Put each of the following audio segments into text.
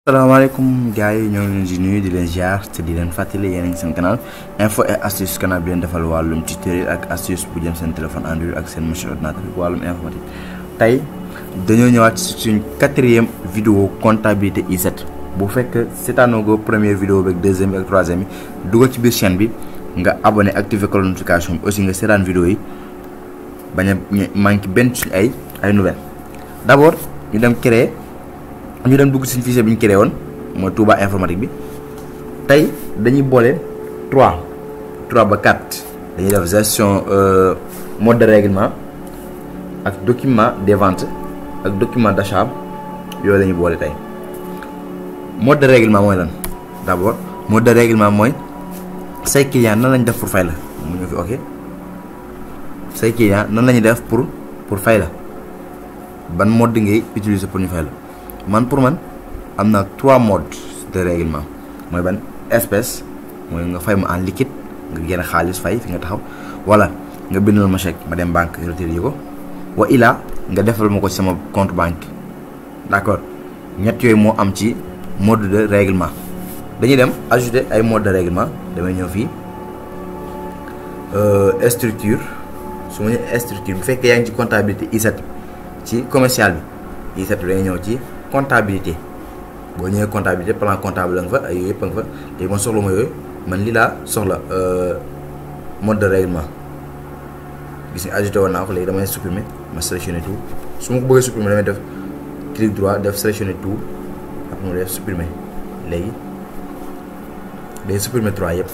Assalamualaikum gars yi ñoo ngi leen di nuyu di leen ziar te di leen fàttali yéen a ngi seen canal info et astuce canal bi leen defal wàllum tutoriel ak astuce bu jëm seen téléphone Android ak seen machine ordinateur wàllum informatique. Tey dañoo ñëwaat ci suñ 4e vidéo comptabilité I7 bu fekk seetaanoo go première vidéo bi ak deuxième bi ak troisième bi dugal ci biir chaîne bi nga abonné activer ko notification bi aussi nga seetaan vidéo yi bañ a manqué benn suñ ay nouvelles. D'abord ñu dem créer. ñu dem dugg ci fichier bi ñu créé woon mooy Touba informatique bi tey dañuy boole 3 ba 4 dañuy def gestion mode de règlement ak document des ventes ak document d'achat yooyu la ñuy boole tey. Mode de règlement mooy lan d'abord mode de règlement mooy say client nan lañ def pour fay la mu ñu fi ok say client nan la ñuy def pour fay la ban mode ngay utiliser pour ñu fay la. Pour man am na 3 modes de règlement mooy ban espèce mooy nga fay ma en liquide nga génn xaalis fay fi nga taxaw wala nga bindal ma chèque ma dem banque retiré ko wa ila nga defal ma ko ci sama compte banque d'accord ñett yooyu moo am ci mode de règlement. Dañuy dem ajouter ay mode de règlement damay ñëw fii structure su ma ñëwee structure bu fekkee yaa ngi ci comptabilité I7 ci commercial bi I7 bi dañuy ñëw ci comptabilité boo ñëwee comptabilité plan comptable nga fa ay yooyu yëpp nga fa léegi man soxla ma yooyu man lii laa soxla mode de règlement gis nga ajouté woon naa ko léegi damay supprimer ma sélectionner tout su ma ko bëggee supprimer damay def clic droit def sélectionner tout après ma def supprimer léegi day supprimer 3 yëpp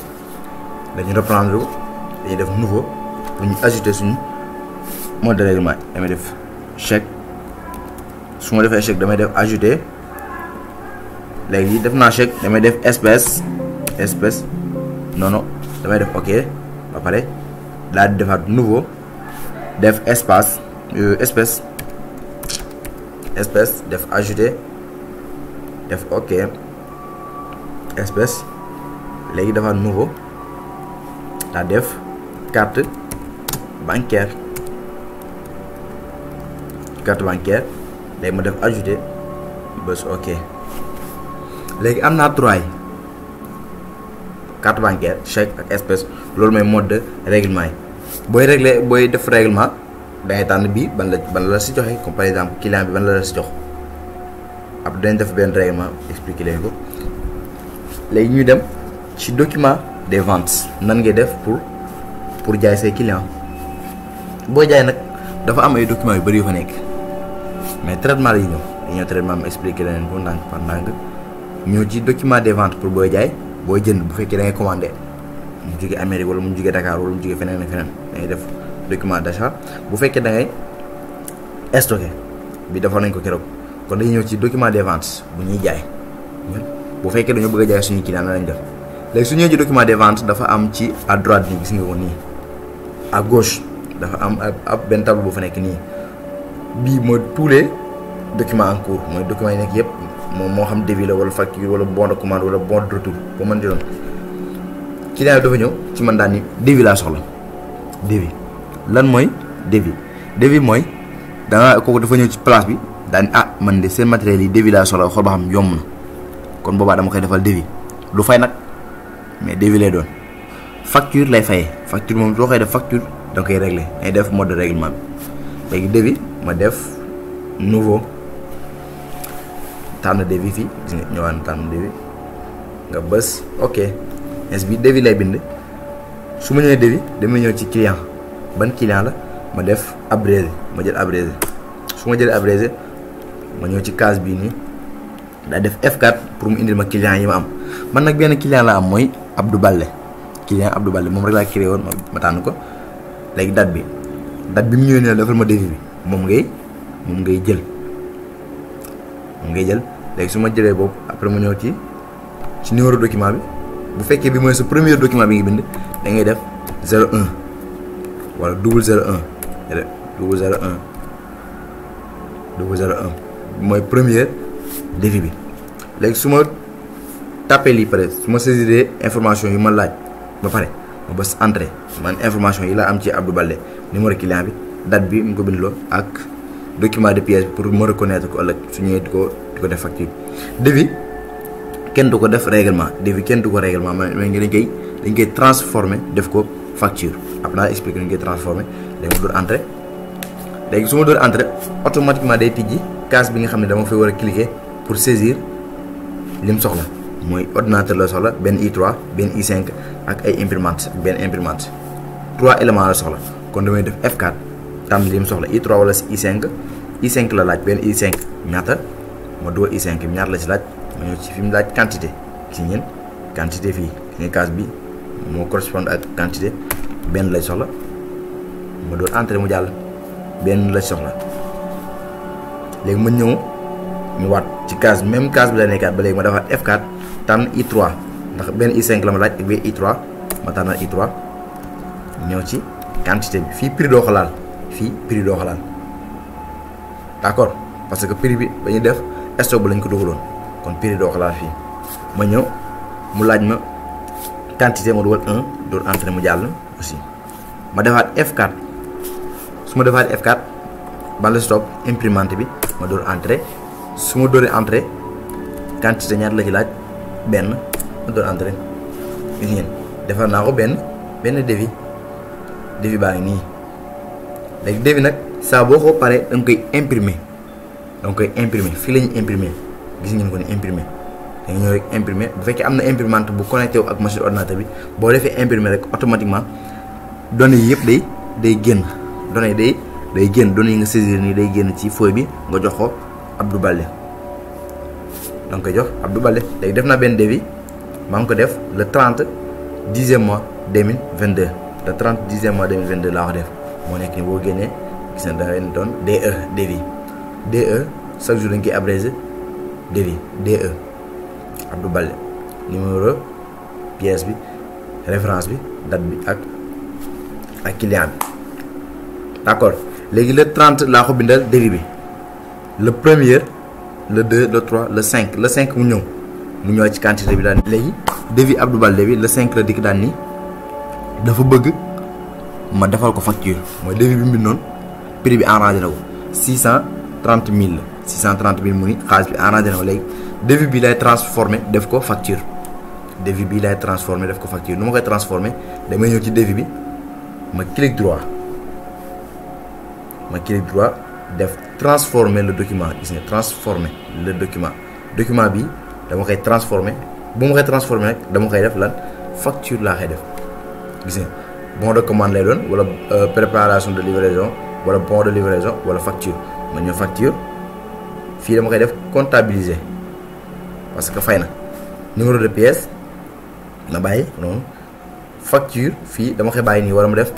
dañuy reprendre ko dañuy def nouveau pour ñu ajouter suñu mode de règlement damay def chèque. su ma defee chèque damay def ajouter léegi def naa chèque damay def espèce non damay def ok ba pare daal di defaat nouveau def espèce def ajouter def ok espèce léegi defaat nouveau daa def carte bancaire léegi ma def ajouter bés ok léegi am naa 3 yi carte bancaire chèque ak espèce loolu mooy mode de règlement yi booy def règlement dangay tànn bii ban la si joxe comme par exemple client bi ban la si jox ab dañ def benn règlement expliquer leen ko léegi ñuy dem ci document des ventes nan ngay def pour jaay say client boo jaay nag dafa am ay documents yu bari yu fa nekk. Mais traitement yi ñëw traitement ma expliqué leneen ko ndànk par ndànk ñëw ci document des ventes pour booy jaay booy jënd bu fekkee da ngay commandé mu jóge Amérique wala mu jóge Dakar wala mu jóge feneen ak feneen da ngay def document d'achat bu fekkee da ngay stocké bi defoon nañ ko keroog kon dañuy ñëw ci document des ventes bu ñuy jaay bu fekkee dañoo bëgg a jaay suñu client lañ def léegi su ñëwee ci document des ventes dafa am ci à droite nii gis nga ko nii à gauche dafa am ab benn tableau bu fa nekk nii. bii mooy tous les documents en cours mooy documents yi nekk yëpp moom moo xam devis la wala facture wala bon de commande wala bon de retour boo mën di doon client bi dafa ñëw ci man daan ni devis laa soxla devis lan mooy devis mooy danga kooku dafa ñëw ci place bi daan ni man de seen matériel yi devis laa soxla xool ba xam yomb na kon boobaa dama koy defal devis du fay nag mais devis lay doon facture lay fayee facture moom soo koy def facture da koy régler day def mode de règlement bi léegi devis ma def nouveau tànn devis fii gis nga ñëwaat tànn devis nga bës ok ins bi devis lay bind su ma ñëwee devis damay ñëw ci client ban client la ma def abrégé ma jël abrégé su ma jëlee abrégé ma ñëw ci case bii nii daa def F4 pour mu indil ma client yi ma am man nag benn client la am mooy Abdou Baldé moom rek laa créé woon ma tànn ko léegi date bi mu ñëwee ne defal ma devis bi moom ngay jël léegi su ma jëlee boobu après mu ñëw ci numéro document bi bu fekkee bi mooy sa premier document bi ngi bind da ngay def 01 wala 001 mooy premier devis bi léegi su ma tapé lii pare su ma saisiree information yi ma laaj ba pare ma bës entrée man information yi laa am ci Abdou Baldé numéro client bi date bi mu ko bindloo ak document de pièce pour me reconnaître ko ëllëg su ñëwee di ko def facture devis kenn du ko def règlement devis kenn du ko règlement mais dañ koy transformer def ko facture après naa expliqué ñu koy transformer léegi ma door entrée léegi su ma door entrée automatiquement day tijji case bi nga xam ne dama fay war a cliquer pour saisir lim soxla mooy ordinateur la soxla benn i3 benn i5 ak ay imprimante ak benn imprimante 3 éléments la soxla kon damay def F4 tànn lim soxla i3 wala i5 la laaj benn i5 ñaata ma dugal i5 bi ñaata la si laaj ma ñëw ci fi mu laaj quantité gis ngeen quantité fii nga case bi moo correspond ak quantité benn lay soxla ma door entrée mu jàll benn la soxla léegi ma ñëw ñu waat ci case même case bi la nekkaat ba léegi ma defaat F4 tànn i3 ndax benn i5 la ma laaj ak benn i3 ma tànnal i3 ñëw ci quantité bi fii prix doo xalaal fii prix doo xalaal d'accord parce que prix bi ba ñuy def stock bi lañ ko dugaloon kon prix doo xalaal fii ma ñëw mu laaj ma quantité ma dugal 1 door entrée mu jàll aussi ma defaat F4 su ma defaat F4 bala stop imprimante bi ma door entrée su ma dooree entrée quantité ñaar la ci laaj benn ma door entrée gis ngeen defar naa ko benn devis baa ngi nii léegi devis nag saa boo ko paree da nga koy imprimer fii la ñuy imprimer gis ngeen ko ni imprimer da nga ñëw rek imprimer bu fekkee am na imprimante bu connecté wu ak machine ordinateur bi boo defee imprimer rek automatiquement données yi yëpp day génn données yi day génn données yi nga saisir nii day génn ci feuille bi nga jox ko Abdou Baldé da nga koy jox Abdou Baldé léegi def naa benn devis maa ngi ko def le 30 10e mois 2022 le 30 10e mois 2022 laa ko def moo nekk ni boo génnee gis na da ngay doon DE chaque jour dañ koy abrégé devis DE Abdou Baldé numéro pièce bi référence bi date bi ak client bi d'accord léegi le 30 laa ko bindal devis bi le premier le 2 le 3 le 5 le 5 mu ñëw ci quantité bi daan léegi devis Abdou Baldé bi le 5 la dikk daan ni dafa bëgg ma defal ko facture mooy devis bi mu bind noonu prix bi arrangé na ko 630 000 la 630 000 mu ni xaalis bi arrangé na ko léegi devis bi lay transformé def ko facture nu ma koy transformé damay ñëw ci devis bi ma clic droit def transformer le document gis nga transformer le document bi dama koy transformer bu ma koy transformer nag dama koy def lan facture laa koy def gis nga bon de commande lay doon wala préparation de livraison wala bon de livraison wala facture ma ñëw facture fii dama koy def comptabiliser parce que fay na numéro de pièce na bàyyi noonu facture fii dama koy bàyyi nii wala mu def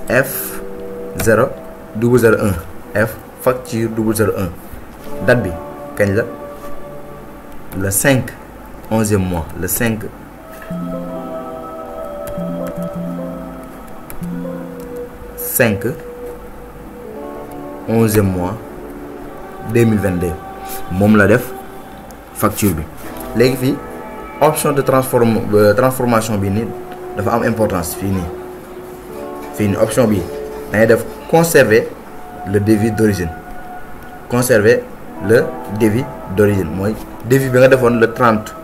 F0 001 F facture 001 date bi kañ la le 5 11e mois le 5 11e mois 2022 moom la def facture bi léegi fii option de transformation bi nii dafa am importance fii nii option bi da ngay def conserver le devis d'origine mooy devis bi nga defoon le 30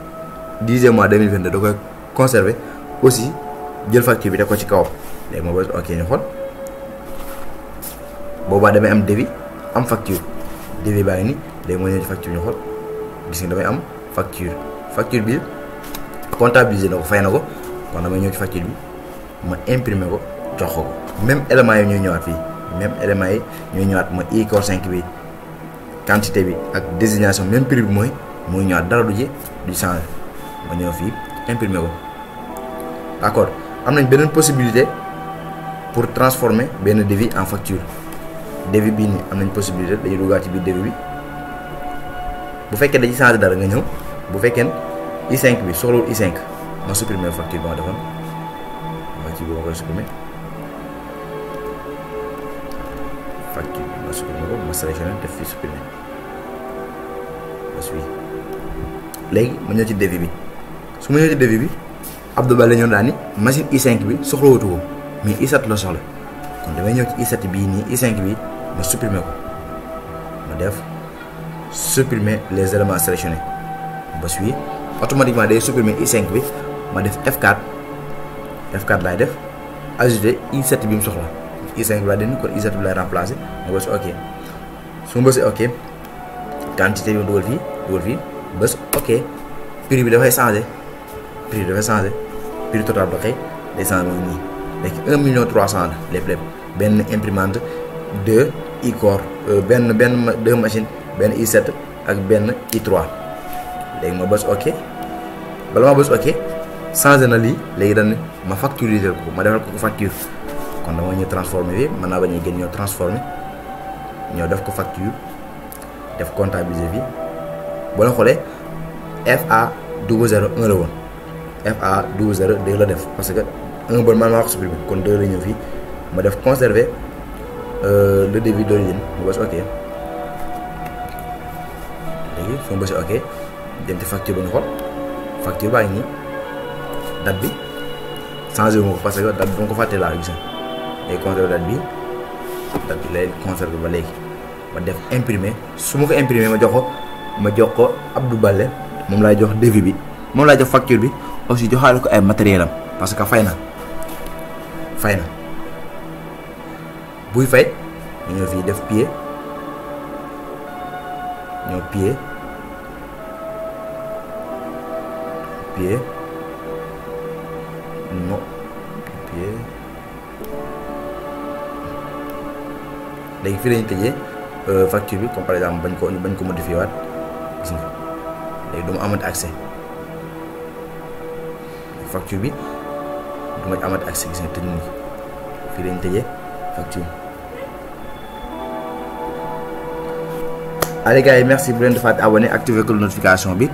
10e mois 2022 da koy conserver aussi jël facture bi def ko ci kawam léegi ma bës ok ñu xool boobaa damay am devis am facture devis baa ngi nii léegi moo ñëw ci facture ñu xool gis nga damay am facture bi comptabiliser na ko fay na ko kon damay ñëw ci facture bi ma imprimer ko jox ko même éléments yi ñooy ñëwaat fii ma I-Core 5 bi quantité bi ak désignation même prix bi mooy ñëwaat dara du changer ma ñëw fii imprimer ko d'accord am nañ beneen possibilité pour transformer benn devis en facture devis bii nii am nañ possibilité dañuy duggaat ci biir devis bi bu fekkee dañuy changer dara nga ñëw bu fekkee I5 bi soxlawul I5 ma supprimer facture bi ma defoon facture bi ma koy supprimer ko ma sélectionné def fi supprimer léegi ma ñëw ci devis bi su ma ñëw ci devis bi Abdou Baldé ñëw daal ni machine I5 bi soxlawatu ko mais I7 la soxla kon damay ñëw ci I7 bii nii I5 bi ma supprimer ko ma def supprimer les éléments sélectionnés ba automatiquement day supprimer I5 bi ma def F4 laay def ajouter I7 bi mu soxla I5 bi laa dindi kon I7 bi lay remplacer ma bës ok su ma bësee ok quantité bi dugal fii bës ok prix bi dafay changer prix total ba xëy day changer mooy nii léegi 1.300.000 la lépp benn imprimante 2 i-core benn 2 machine benn i7 ak benn i3 léegi ma bës ok bala ma bës ok changé na lii léegi dañ ma facturiser ko ma defal ko facture kon dama ñëw transformer bi mën naa bañ a génn ñëw transformer ñëw def ko facture def comptabiliser bi boo la xoolee FA001 la woon FA002 la def parce que 1 bon man maa ko supprimer kon 2 la ñëw fii ma def conserver le devis d'origine ma bës ok léegi fu ma bësee ok dem ci facture ba nga xool facture baa ngi nii date bi changé wu ma ko parce que date bi ma ko fàttee laa gis léegi conserver date bi lay conserver ba léegi ma def imprimer su ma ko imprimer ma jox ko Abdou Baldé moom laay jox devis bi moom laay jox facture bi aussi joxaale ko ay matériel am parce que fay na buy fay ñu ñëw fii def pied ñëw pied léegi fii lañu tëjee facture bi comme par exemple bañ ko modifier waat gis nga léegi du ma amati accès facture bi du ma amati accès gis nga tëj nii fii lañu tëjee facture. Allez gars yi merci bu leen di fàtte abonné activer ko notification bi.